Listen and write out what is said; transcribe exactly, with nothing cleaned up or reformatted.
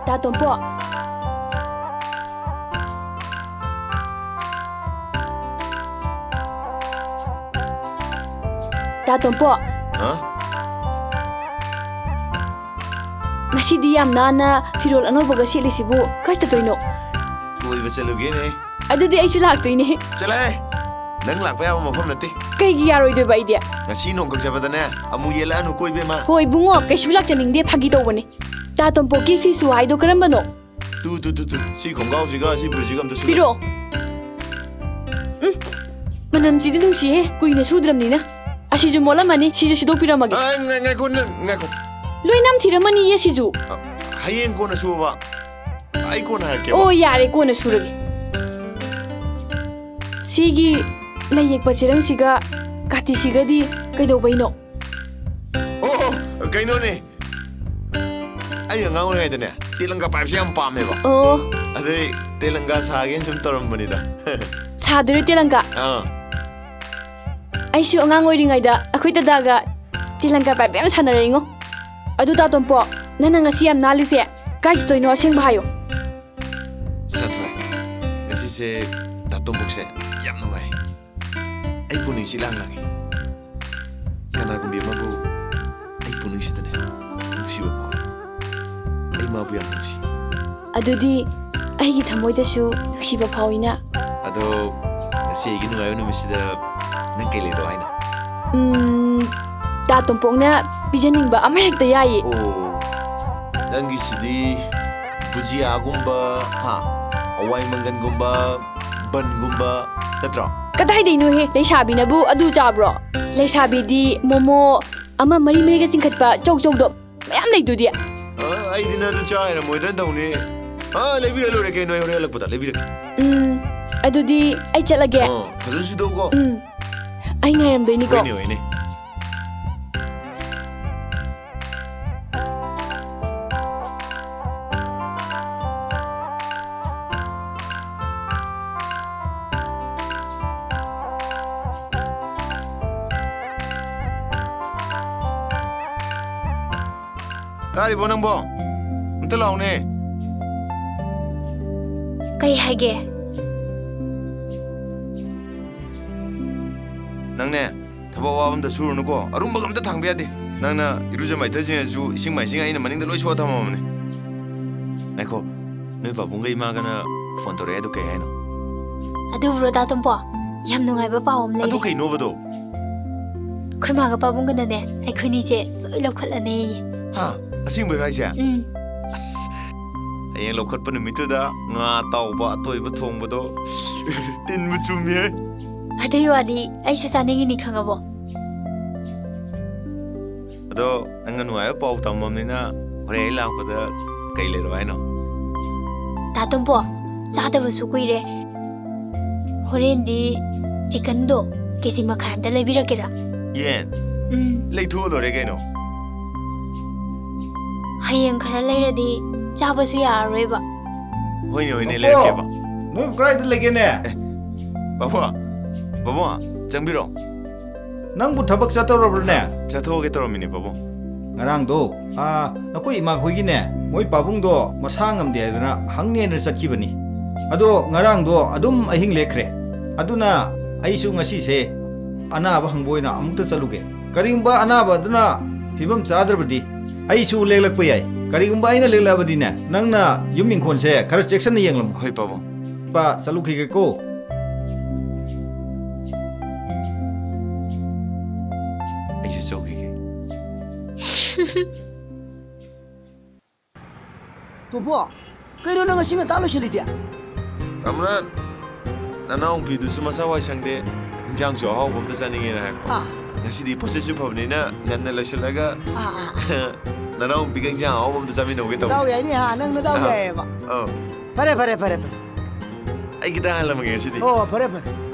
ꯇꯥ ꯇꯣꯝꯄꯣ꯫ ꯇꯥ ꯇꯣꯝꯄꯣ꯫ ꯍꯥ? ꯉꯁꯤꯗꯤ ꯌꯥꯝ ꯅꯥꯟꯅ ꯐꯤꯔꯣꯜ ꯑꯅꯧꯕꯒ ꯁꯦꯠꯂꯤꯁꯤꯕꯨ ꯀꯥꯏ ꯆꯠꯇꯣꯏꯅꯣ? ꯀꯣꯏꯕ ꯆꯠꯂꯨꯒꯦꯅꯦ꯫ ꯑꯗꯨꯗꯤ ꯑꯩꯁꯨ ꯂꯥꯛꯇꯣꯏꯅꯦ꯫ ꯆꯠꯂꯍꯦ! ꯅꯪ ꯂꯥꯛꯄ ꯌꯥꯕ ꯃꯐꯝ ꯅꯠꯇꯦ꯫ ꯀꯩꯒꯤ ꯌꯥꯔꯣꯏꯗꯣꯏꯕ ꯑꯩꯗꯤ? ꯉꯁꯤ ꯅꯣꯡꯈꯛ ꯆꯠꯄꯗꯅꯦ ꯑꯃꯨꯛ ꯌꯦꯜꯂꯛꯑꯅꯨꯀꯣ ꯏꯕꯦꯝꯃ꯫ ꯍꯣꯏ ꯏꯕꯨꯡꯉꯣ, ꯀꯩꯁꯨ ꯂꯥꯛꯆꯅꯤꯡꯗꯦ, ꯐꯥꯒꯤ ꯇꯧꯕꯅꯦ꯫ ꯇꯥ ꯇꯣꯝꯄꯣꯛꯀꯤ ꯐꯤ ꯁꯨ ꯍꯥꯏꯗꯣ ꯀꯔꯝꯕꯅꯣ? Two, two, two, two. ꯁꯤ ꯈꯣꯡꯒ꯭ꯔꯥꯎꯁꯤꯒ ꯁꯤ ꯐꯨꯔꯤꯠꯁꯤꯒ ꯑꯝꯇ ꯁꯨꯗꯣꯛꯑꯣ꯫ ꯄꯤꯔꯛꯑꯣ꯫ ꯎꯝ, ꯃꯅꯝꯁꯤꯗꯤ ꯅꯨꯡꯁꯤꯍꯦ, ꯀꯨꯏꯅ ꯁꯨꯗ꯭ꯔꯕꯅꯤꯅ꯫ ꯑꯁꯤꯁꯨ ꯃꯣꯠꯂꯝꯃꯅꯤ, ꯁꯤꯁꯨ ꯁꯨꯗꯣꯛꯄꯤꯔꯝꯃꯒꯦ꯫ ꯑ, ꯉꯥꯏ-, ꯉꯥꯏꯈꯣ, ꯅꯪ, ꯉꯥꯏꯈꯣ꯫ ꯂꯣꯏ ꯅꯝꯊꯤꯔꯝꯃꯅꯤꯌꯦ ꯁꯤꯁꯨ꯫ ꯑ, ꯍꯌꯦꯡ ꯀꯣꯟꯅ ꯁꯨꯕ꯫ ꯑꯩ ꯀꯣꯟꯅ ꯍꯥꯏꯔꯛꯀꯦꯕ꯫ ꯑꯣ, ꯌꯥꯔꯦ, ꯀꯣꯟꯅ ꯁꯨꯔꯒꯦ꯫ ꯁꯤꯒꯤ ꯂꯩ ꯌꯦꯛꯄ ꯆꯦꯔꯪꯁꯤꯒ ꯀꯥꯇꯤꯁꯤꯒꯗꯤ ꯀꯩꯗꯧꯕꯩꯅꯣ? ꯑꯣ, ꯀꯩꯅꯣꯅꯦ꯫ ꯑꯩ ꯑꯉꯥꯡ ꯑꯣꯏꯔꯤꯉꯩꯗꯅꯦ, ꯇꯦꯂꯪꯒꯥ ꯄꯥꯏꯕꯁꯦ ꯌꯥꯝ ꯄꯥꯝꯃꯦꯕ꯫ ꯑꯣ꯫ ꯑꯗꯨꯏ ꯇꯦꯂꯪꯒꯥ ꯁꯥꯒꯦꯅ ꯁꯨꯝ ꯇꯧꯔꯝꯕꯅꯤꯗ꯫ ꯁꯥꯗꯣꯏꯔꯣ ꯇꯦꯂꯪꯒꯥ? ꯑꯥ꯫ ꯑꯩꯁꯨ ꯑꯉꯥꯡ ꯑꯣꯏꯔꯤꯉꯩꯗ ꯑꯩꯈꯣꯏ ꯗꯗꯥꯒ ꯇꯦꯂꯪꯒꯥ ꯄꯥꯏꯕ ꯌꯥꯝ ꯁꯥꯟꯅꯔꯛꯏꯉꯣ꯫ ꯑꯗꯨ ꯇꯥ ꯇꯣꯝꯄꯣ, ꯅꯪꯅ ꯉꯁꯤ ꯌꯥꯝ ꯅꯥꯜꯂꯤꯁꯦ ꯀꯥꯏ ꯆꯠꯇꯣꯏꯅꯣ, ꯑꯁꯦꯡꯕ ꯍꯥꯏꯌꯣ꯫ ꯁꯥꯊꯣꯏ, ꯉꯁꯤꯁꯦ ꯗꯥ ꯇꯣꯝꯄꯣꯛꯁꯦ ꯌꯥꯝ ꯅꯨꯡꯉꯥꯏ꯫ ꯑꯩ ꯄꯨꯛꯅꯤꯡꯁꯤ ꯏꯂꯥꯡ ꯂꯥꯡꯉꯤ꯫ ꯀꯅꯥꯒꯨꯝꯕꯤ ꯑꯃꯕꯨ ꯑꯩ ꯄꯨꯛꯅꯤꯡꯁꯤꯗꯅꯦ ꯅꯨꯡꯁꯤꯕ ꯐꯥꯎꯔꯦ꯫ ꯑꯩ ꯃꯥꯕꯨ ꯌꯥꯝ ꯅꯨꯡꯁꯤ꯫ ꯑꯗꯨꯗꯤ ꯑꯩꯒꯤ ꯊꯃꯣꯏꯗꯁꯨ ꯅꯨꯡꯁꯤꯕ ꯐꯥꯎꯏꯅ꯫ ꯑꯗꯣ ꯉꯁꯤ ꯑꯩꯒꯤ ꯅꯨꯡꯉꯥꯏꯕ ꯅꯨꯃꯤꯠꯁꯤꯗ ꯅꯪ ꯀꯩ ꯂꯩꯔꯛꯑꯣ ꯍꯥꯏꯅꯣ? ꯎꯝ, ꯇꯥ ꯇꯣꯝꯄꯣꯛꯅ ꯄꯤꯖꯅꯤꯡꯕ ꯑꯃ ꯍꯦꯛꯇ ꯌꯥꯏꯌꯦ꯫ ꯑꯣ, ꯅꯪꯒꯤꯁꯤꯗꯤ ꯕꯨꯖꯤꯌꯥꯒꯨꯝꯕ, ꯍꯥ, ꯍꯋꯥꯏ ꯃꯪꯒꯟꯒꯨꯝꯕ, ꯕꯟꯒꯨꯝꯕ ꯅꯠꯇ꯭ꯔꯣ? ꯀꯗꯥꯏꯗꯩꯅꯣꯍꯦ? ꯂꯩꯁꯥꯕꯤꯅꯕꯨ ꯑꯗꯨ ꯆꯥꯕ꯭ꯔꯣ? ꯂꯩꯁꯥꯕꯤꯗꯤ ꯃꯣꯃꯣ ꯑꯃ ꯃꯔꯤ ꯃꯔꯤꯒ ꯆꯤꯡꯈꯠꯄ ꯆꯧ ꯆꯧꯗꯣ ꯃꯌꯥꯝ ꯂꯩꯗꯨꯗꯤ꯫ ꯑ, ꯑꯩꯗꯤ ꯅꯪ ꯑꯗꯨ ꯆꯥ ꯍꯩꯔꯝꯃꯣꯏꯗ꯭ꯔꯅ ꯇꯧꯅꯤ꯫ ꯑ, ꯂꯩꯕꯤꯔ ꯂꯣꯏꯔꯦ ꯀꯩꯅꯣ, ꯑꯩ ꯍꯣꯔꯦꯟ ꯍꯜꯂꯛꯄꯗ ꯂꯩꯕꯤꯔꯒꯦ꯫ ꯎꯝ, ꯑꯗꯨꯗꯤ ꯑꯩ ꯆꯠꯂꯒꯦ꯫ ꯑ, ꯐꯖꯅ ꯁꯨꯗꯣꯛꯎꯀꯣ꯫ ꯎꯝ, ꯑꯩ ꯉꯥꯏꯔꯝꯗꯣꯏꯅꯤꯀꯣ꯫ ꯍꯣꯏꯅꯦ, ꯍꯣꯏꯅꯦ꯫ ꯇꯥꯔꯤꯕꯣ ꯅꯪꯕꯣ? ꯑꯝꯇ ꯂꯥꯎꯅꯦ꯫ ꯀꯩ ꯍꯥꯏꯒꯦ? ꯅꯪꯅꯦ, ꯊꯕꯛ ꯑꯋꯥꯕ ꯑꯝꯇ ꯁꯨꯔꯨꯅꯨꯀꯣ, ꯑꯔꯨꯝꯕꯒ ꯑꯝꯇ ꯊꯥꯡꯕ ꯌꯥꯗꯦ꯫ ꯅꯪꯅ ꯏꯔꯨꯖ ꯃꯥꯏꯊꯖꯅꯤꯡꯉꯁꯨ ꯏꯁꯤꯡ ꯃꯥꯏꯁꯤꯡ ꯑꯩꯅ ꯃꯅꯤꯡꯗ ꯂꯣꯏ ꯁꯣꯛꯑ ꯊꯝꯃꯕꯅꯦ꯫ ꯉꯥꯏꯈꯣ, ꯅꯣꯏ ꯄꯥꯕꯨꯡꯒ ꯏꯃꯥꯒꯅ ꯐꯣꯟ ꯇꯧꯔꯛꯑꯦ, ꯑꯗꯨ ꯀꯩ ꯍꯥꯏꯅꯣ? ꯑꯗꯨꯕꯨꯔꯣ, ꯗꯥ ꯇꯣꯝꯄꯣ? ꯌꯥꯝ ꯅꯨꯡꯉꯥꯏꯕ ꯄꯥꯎ ꯑꯃ ꯂꯩꯔꯦ꯫ ꯑꯗꯨ ꯀꯩꯅꯣꯕꯗꯣ? ꯑꯩꯈꯣꯏ ꯃꯥꯒ ꯄꯥꯕꯨꯡꯒꯅꯅꯦ, ꯑꯩꯈꯣꯏꯅꯤꯁꯦ ꯁꯣꯏ ꯂꯧꯈꯠꯂꯅꯦꯌꯦ꯫ ꯍꯥ? ꯑꯁꯦꯡꯕꯩꯔꯣ ꯍꯥꯏꯁꯦ? ꯎꯝ꯫ ꯑꯁ, ꯍꯌꯦꯡ ꯂꯧꯈꯠꯄ ꯅꯨꯃꯤꯠꯇꯨꯗ ꯉꯥ ꯑꯇꯥꯎꯕ ꯑꯇꯣꯏꯕ ꯊꯣꯡꯕꯗꯣ ꯇꯤꯟꯕꯨ ꯆꯨꯝꯃꯤꯍꯦ꯫ ꯑꯗꯨꯒꯤ ꯋꯥꯗꯤ ꯑꯩꯁꯨ ꯆꯥꯅꯤꯡꯉꯤꯅꯤ, ꯈꯪꯉꯕꯣ? ꯑꯗꯣ ꯅꯪꯅ ꯅꯨꯡꯉꯥꯏꯕ ꯄꯥꯎ ꯇꯝꯃꯕꯅꯤꯅ ꯍꯣꯔꯦꯟ ꯑꯩ ꯂꯥꯛꯄꯗ ꯀꯩ ꯂꯩꯔꯛꯑꯣ ꯍꯥꯏꯅꯣ? ꯗꯥ ꯇꯣꯝꯄꯣ, ꯆꯥꯗꯕꯁꯨ ꯀꯨꯏꯔꯦ꯫ ꯍꯣꯔꯦꯟꯗꯤ ꯆꯤꯀꯟꯗꯣ ꯀꯦꯖꯤ ꯃꯈꯥꯏ ꯑꯝꯇ ꯂꯩꯕꯤꯔꯛꯀꯦꯔꯥ? ꯌꯦꯟ? ꯎꯝ꯫ ꯂꯩꯊꯣꯛꯑ ꯂꯣꯏꯔꯦ ꯀꯩꯅꯣ꯫ ꯍꯌꯦꯡ ꯈꯔ ꯂꯩꯔꯗꯤ ꯆꯥꯕꯁꯨ ꯌꯥꯔꯔꯣꯏꯕ꯫ ꯍꯣꯏꯅꯦ, ꯍꯣꯏꯅꯦ, ꯄꯥꯕꯨꯡ! ꯂꯩꯔꯛꯀꯦꯕ꯫ ꯅꯣꯏꯕꯨ ꯀꯗꯥꯏꯗ ꯂꯩꯒꯦꯅꯦ? ꯄꯥꯕꯨꯡ, ꯄꯥꯕꯨꯡ, ꯆꯪꯕꯤꯔꯣ꯫ ꯅꯪꯕꯨ ꯊꯕꯛ ꯆꯠꯇꯧꯔꯕ꯭ꯔꯅꯦ? ꯆꯠꯊꯣꯛꯑꯒꯦ ꯇꯧꯔꯝꯃꯤꯅꯦ, ꯄꯥꯕꯨꯡ꯫ ꯉꯔꯥꯡꯗꯣ, ꯑꯥ, ꯅꯈꯣꯏ ꯏꯃꯥꯈꯣꯏꯒꯤꯅꯦ, ꯃꯣꯏ ꯄꯥꯕꯨꯡꯗꯣ ꯃꯁꯥ ꯉꯝꯗꯦ ꯍꯥꯏꯗꯅ ꯍꯪꯅꯦꯅ ꯆꯠꯈꯤꯕꯅꯤ꯫ ꯑꯗꯣ ꯉꯔꯥꯡꯗꯣ ꯑꯗꯨꯝ ꯑꯍꯤꯡ ꯂꯦꯛꯈ꯭ꯔꯦ꯫ ꯑꯗꯨꯅ ꯑꯩꯁꯨ ꯉꯁꯤꯁꯦ ꯑꯅꯥꯕ ꯍꯪꯕ ꯑꯣꯏꯅ ꯑꯃꯨꯛꯇ ꯆꯠꯂꯨꯒꯦ꯫ ꯀꯔꯤꯒꯨꯝꯕ ꯑꯅꯥꯕ ꯑꯗꯨꯅ ꯐꯤꯕꯝ ꯆꯥꯗ꯭ꯔꯕꯗꯤ ꯑꯩꯁꯨ ꯂꯦꯛꯂꯛꯄ ꯌꯥꯏ꯫ ꯀꯔꯤꯒꯨꯝꯕ ꯑꯩꯅ ꯂꯦꯛꯂꯛꯑꯕꯗꯤꯅꯦ, ꯅꯪꯅ ꯌꯨꯝ ꯏꯪꯈꯣꯜꯁꯦ ꯈꯔ ꯆꯦꯛꯁꯤꯟꯅ ꯌꯦꯡꯂꯝꯃꯨ꯫ ꯍꯣꯏ, ꯄꯥꯕꯨꯡ꯫ ꯄꯥ, ꯆꯠꯂꯨꯈꯤꯒꯦꯀꯣ꯫ ꯑꯩꯁꯨ ꯆꯧꯈꯤꯒꯦ꯫ ꯇꯣꯝꯄꯣ, ꯀꯩꯅꯣ ꯅꯪ ꯉꯁꯤ ꯉꯟꯇꯥ ꯂꯣꯏꯁꯤꯜꯂꯤꯗꯤ? ꯇꯥꯃꯔꯥ, ꯅꯅꯥꯎꯄꯤꯗꯨꯁꯨ ꯃꯁꯥ ꯋꯥꯏ ꯁꯪꯗꯦ, ꯏꯟꯖꯥꯡꯁꯨ ꯑꯍꯥꯎꯕ ꯑꯝꯇ ꯆꯥꯅꯤꯡꯉꯦꯅ ꯍꯥꯏꯔꯛꯄ꯫ ꯑꯥ꯫ ꯉꯁꯤꯗꯤ ꯄꯣꯠꯆꯩꯁꯨ ꯐꯕꯅꯤꯅ ꯉꯟꯅ ꯂꯣꯏꯁꯤꯜꯂꯒ ꯑꯥ, ꯑꯥ, ꯑꯥ꯫ ꯅꯅꯥꯎꯄꯤꯒ ꯏꯟꯖꯥꯡ ꯑꯍꯥꯎꯕ ꯑꯝꯇ ꯆꯥꯃꯤꯟꯅꯧꯒꯦ ꯇꯧꯕ꯫ ꯗꯥꯎ ꯌꯥꯏꯅꯦ ꯍꯥ, ꯅꯪ ꯅꯗꯥꯎ ꯑꯥ꯫ ꯌꯥꯏꯌꯦꯕ꯫ ꯑꯧ꯫ ꯐꯔꯦ, ꯐꯔꯦ, ꯐꯔꯦ, ꯐꯔꯦ꯫ ꯑꯩ ꯈꯤꯇꯪ ꯍꯜꯂꯝꯃꯒꯦ ꯉꯁꯤꯗꯤ꯫ ꯑꯣ, ꯐꯔꯦ, ꯐꯔꯦ꯫